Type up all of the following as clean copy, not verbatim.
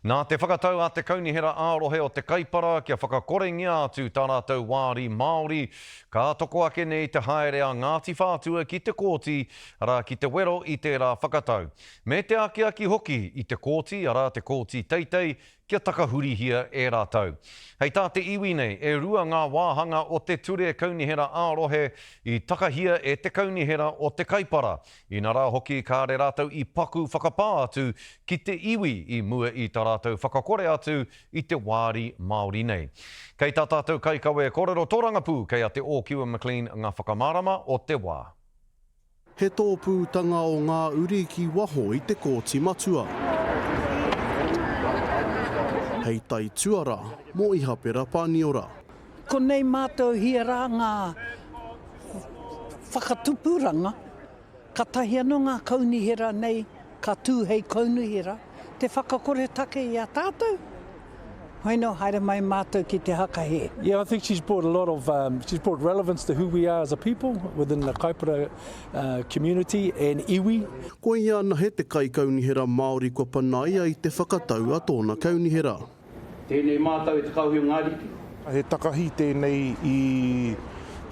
Nā te whakatau a te Kaunihera ā-Rohe o Te Kaipara kia whakakorengia atu tā rātou wāri Māori, ka toko ake nei te haere a Ngāti Whātua ki te kōti, arā, ki te wero i tērā whakatau. Me te akiaki hoki i te kōti, arā, te Kōti Teitei, kia takahurihia e rātou. Hei tā te iwi nei, e rua ngā wāhanga o te ture kaunihera ā-rohe i takahia e te kaunihera o Te Kaipara, inarā hoki kāre rātou i paku whakapā atu ki te iwi i mua i tā rātou whakakore atu i te wāri Māori nei. Kei tā tātou kaikawe kōrero tōrangapū kei a Te Ōkiwa McLean ngā whakamārama o te wā. He tōpūtanga o ngā uri ki waho i te Kōti Matua. Hei taituara mō Ihapera Paniora. Konei mātou hia rā ngā whakatupuranga, katahi anō ngā kaunihera nei ka tū hei kaunihera, te whakakore take i a tātou. Hoino, haere mai mātou ki te haka he. Yeah, I think she's brought a lot of, um, she's brought relevance to who we are as a people within the Kaipara uh, community and iwi. Ko ia anahe te kaikaunihera Māori kua panaia i te whakatau a tōna kaunihera. Tēnei mātau e te Kauhi o Ngāriki. He takahi tēnei i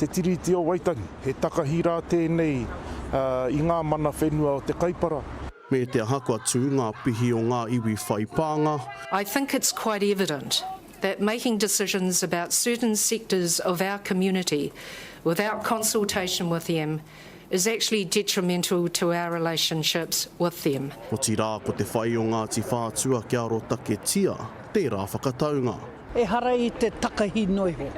Te Tiriti o Waitangi. He takahi rā tēnei i ngā mana whenua o te Kaipara. Me te aha kua tū ngā pihi o ngā iwi whai pānga. I think it's quite evident that making decisions about certain sectors of our community without consultation with them is actually detrimental to our relationships with them. Otirā ko te whai o Ngāti Whātua kia arotaketia tērā whakataunga. Ehara i te takahi noa iho.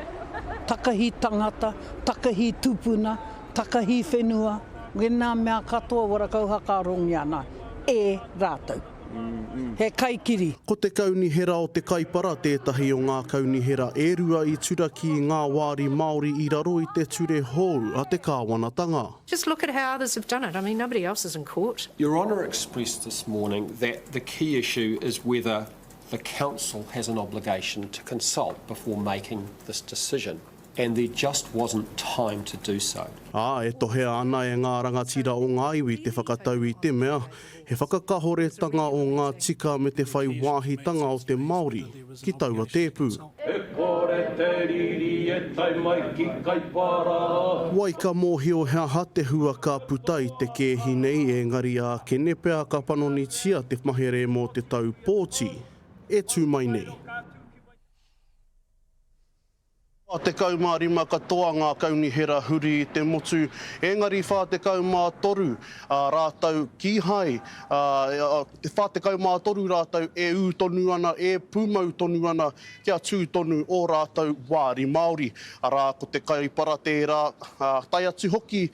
Takahi tangata, takahi tupuna, takahi whenua, wēnā mea katoa warakau hakaarongia ana e rātou. He kaikiri. Ko te Kaunihera o Te Kaipara tētahi o ngā kaunihera e rua i turaki i ngā wāri Māori i raro i te ture hou a te kāwanatanga. Just look at how others have done it. I mean, nobody else is in court. Your Honour expressed this morning that the key issue is whether the Council has an obligation to consult before making this decision, and there just wasn't time to do so. Ā, e tohea ana e ngā rangatira o ngā iwi te whakatau i te mea, he whakakahoretanga o ngā tika me te whai wāhitanga o te Māori ki taua tēpu. E kore te riri e tae mai ki Kaipara. Wai ka mōhio he aha te hua ka puta i te kēhi nei engari ākene pea ka panonitia te mahere mō te tau pōti e tū mai nei. 45 katoa ngā kaunihera huri i te motu, engari 43 rātou kīhai, 43 rātou e ū tonu ana, e pūmau tonu ana kia tū tonu ō rātou wāri Māori. Arā, ko te Kaipara tērā, tae atu hoki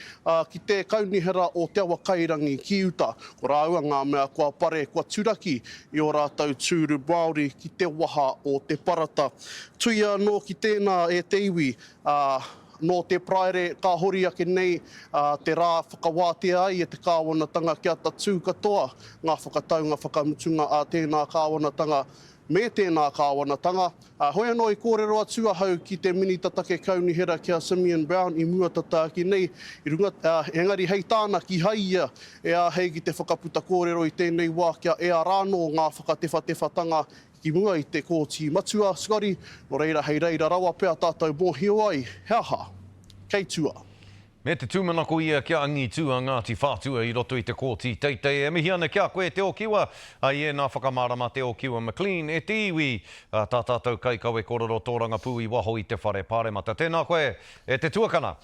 ki te Kaunihera o Te Awakairangi ki uta. Ko rāua ngā mea kua pare, kua turaki i ō rātou tūru Māori ki te waha o te parata. Tuia anō ki tēnā e te iwi, ā, nō te Paraire ka hori ake nei te rā whakawātea ai e te kāwanatanga kia tatū katoa ngā whakataunga whakamutunga a tēnā kāwanatanga me tēnā kāwanatanga. Ā, hoi anō i kōrero atu ahau ki te Minita Take Kaunihera ki a Simeon Brown i mua tata ake nei, i runga, ā, engari hei tāna kīhai ia e āhei ki te whakaputa kōrero i tēnei wā kia ea rānō ngā whakatewhatewhatanga ki mua i te Kōti Matua, Scotty, nō reira hei reira rawa pea tātou mōhio ai he aha kei tua. Me te tūmanako ia kia angitū a Ngāti Whātua i roto i te Kōti Teitei. E mihi ana ki a koe Te Okiwa, i ēnā whakamārama Te Okiwa McLean e te iwi, tā tātou kaikawe kōrero tōrangapū i waho i te Whare Pāremata. Tēnā koe e te tuakana.